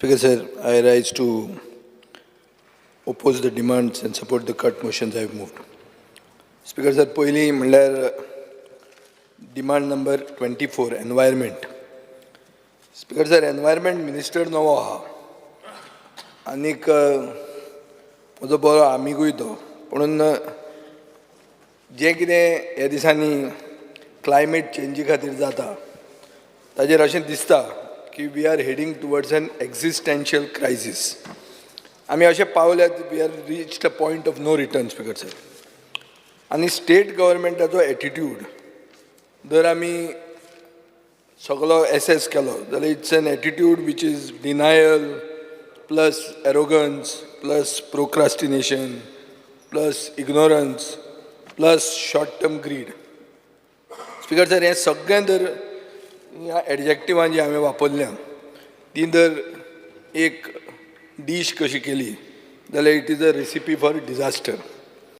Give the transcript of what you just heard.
Speaker sir, I rise to oppose the demands and support the cut motions I have moved. Speaker sir, पयलीं म्हणल्यार demand number 24, environment. Speaker sir, environment minister नवो आहा आनीक म्हजो बरो आमिगूय तो. पुणून जें कितें ह्या दिसांनी क्लायमेट चेंजी खातीर जाता, ताजेर अशें दिसता की we are heading towards an existential crisis. आमी अशें पावल्यात, we are reached a point of no return, Speaker sir. आनी स्टेट गव्हर्मेंटाचो एटिट्यूड जर आमी सगलो एसेस केलो जाल्यार, it's an attitude which is denial plus arrogance plus procrastination plus ignorance plus short term greed. Speaker sir, हें सगळें जर ह्या एडजेक्टिवां जी हांवें वापरल्या, ती जर एक डीश कशी केली जाल्यार, it is a recipe for disaster.